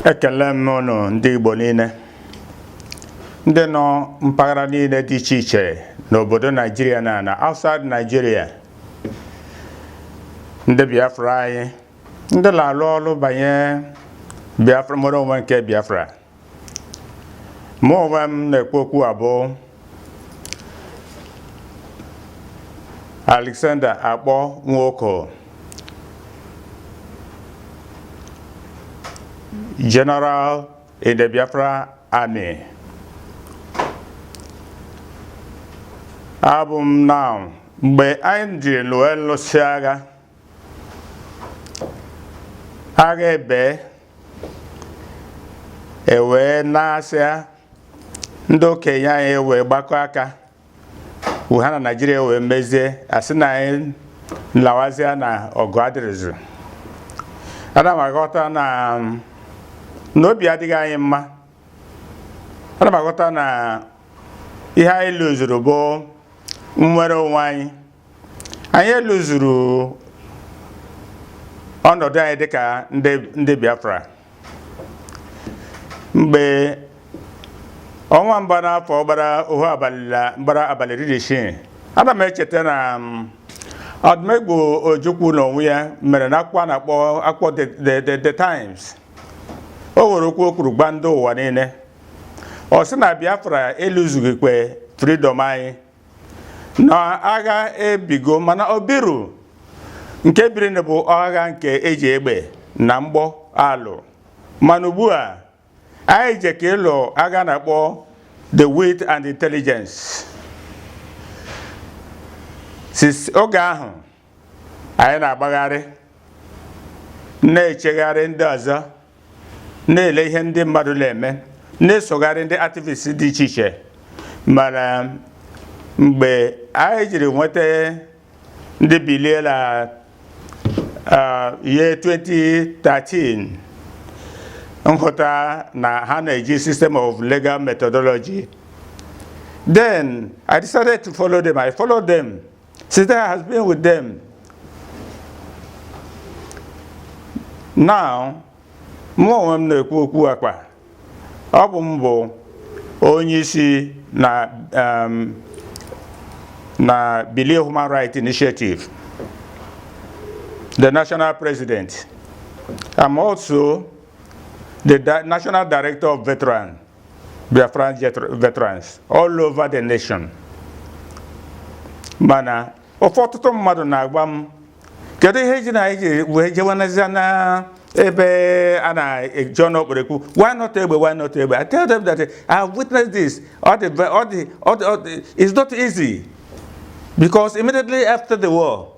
Ekele m unu ndị Igbo niile ndị nọ mpaghara niile dị iche iche n'obodo Naijiria na na outside Nigeria, ndị Biafra anyị, ndị na-alụ ọrụ banye Biafra, nwere onwe nke Biafra. Mụ onwe m na-ekwu okwu a bụ Alexander Akpọ Nwoko, General in the Biafra Army. Abụ m now mgbe anyị jiri lụọ lụsị agha, agha ebe ewee na-asịa ndị okenye anyị wee gbakọ aka ha na Naijiria wee mezie, asị na anyị lawazịa na ọgụ adịrịzị. Ana m aghọta na obi adịghị anyị mma. Ana m aghọta na ihe anyị lụzuru bụ nnwere onwe anyị. Anyị eluzuru ọnọdụ anyị dịka ndị Biafra. Mgbe ọnwa mbụ n'afọ gbara ohu abalị gbara abalị 60, ana m echeta na Odumegwu Ojukwu n'onwe ya mere na akwụkwọ a na-akpọ akwụkwọ The Times, o nwere okwu o kwuru gba ndị ụwa niile. Ọ sị na Biafra eluzughịkwe freedom anyị, na agha ebigo, mana o biru nke biri bụ agha nke eji egbe na mgbọ alụ, mana ugbu a anyị je ka ịlụ agha na-akpọ the wit and intelligence. Since oge ahụ anyị na-agbagharị, na-echegharị ndị ọzọ, na-ele ihe ndị mmadụ na-eme, na-esogharị ndị activists dị iche iche. Mana mgbe anyị jiri nweta ndị bilie na year 2013, nhụta na ha na-eji system of legal methodology, then I decided to follow them. I followed them. Since then I has been with them. Now mụ onwe m na-ekwu okwu akpa, ọ bụ m bụ onye isi na Bilie Human Rights Initiative, the national president. I'm also the national director of veteran, Biafran veterans all over the nation. Mana ọtụtụ mmadụ na-agba m, kedu ihe ji na anyị ji wee jewanazia na ebe a na-eji ọnụ okperekwu, why not egbe, why not egbe? I tell them that I have witnessed this. All the, all the, all the, all the, it's not easy, because immediately after the war,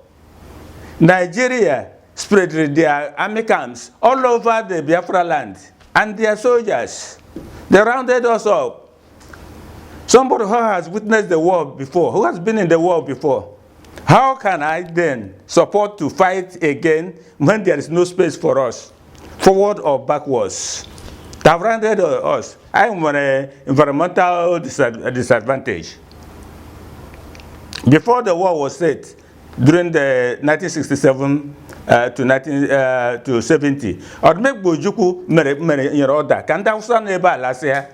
Nigeria spread their army camps all over the Biafra land, and their soldiers, they rounded us up. Somebody who has witnessed the war before, who has been in the war before, how can I then support to fight again when there is no space for us, forward or backwards? They have rounded us. I am an environmental disadvantage. Before the war was set, during the 1967 to 19 to 70, Odumegwu Ojukwu mere mere nyere order ka ndị Hausa nọ ebe a lasịa,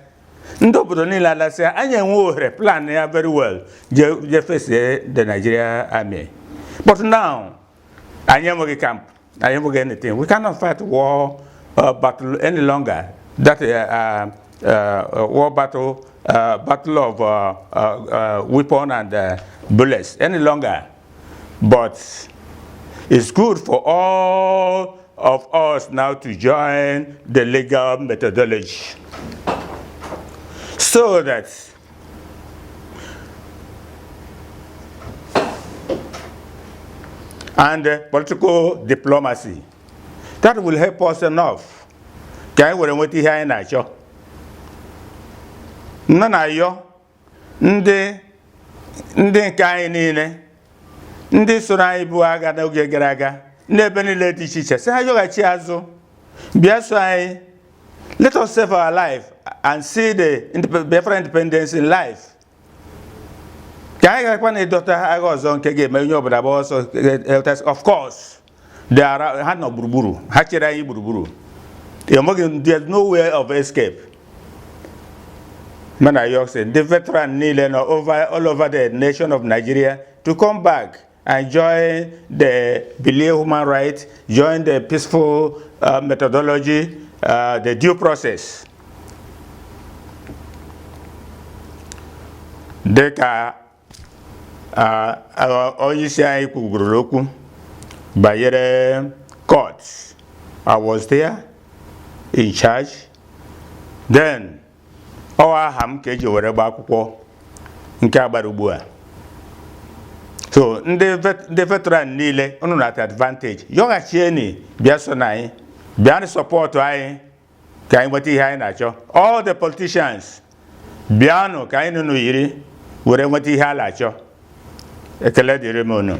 ndị obodo niile alasịa, anyị enwe ohere plan ya very well, je face the Nigeria army. But now anyị enweghị camp, anyị enweghị anything. We cannot fight war battle any longer, that war battle, battle of weapon and bullets any longer. But it's good for all of us now to join the legal methodology so that and political diplomacy that will help us enough ka anyị were nweta ihe anyị na-achọ. Nna na-ayọ ndị nke anyị niile, ndị soro anyị bụ agha n'oge gara aga n'ebe niile dị iche iche, sị ha yọghachi azụ bịa so anyị. Let us save our life and see the Biafra independence in life, ka anyị gakwa na ịdọta agha ọzọ nke ga-eme onye ọbụla gba ọsọ. Of course, ha nọ gburugburu, ha chere anyị gburugburu. Enweghị, there's no way of escape. Mana York sị ndị veteran niile nọ over all over the nation of Nigeria to come back and join the believe human rights, join the peaceful methodology, the due process. Dị ka onye isi anyị kwugoro okwu banyere court, I was there in charge. Then ọ aha m ka eji were gba akwụkwọ nke a gbara ugbu a. So ndị veteran niile, unu na advantage, yọghachieni, bịa so na anyị, bịa support anyị ka anyị nweta ihe anyị na-achọ. All the politicians, bịanụ ka anyị nụnụ yiri were nweta ihe a na-achọ. Ekele dịrị m unu.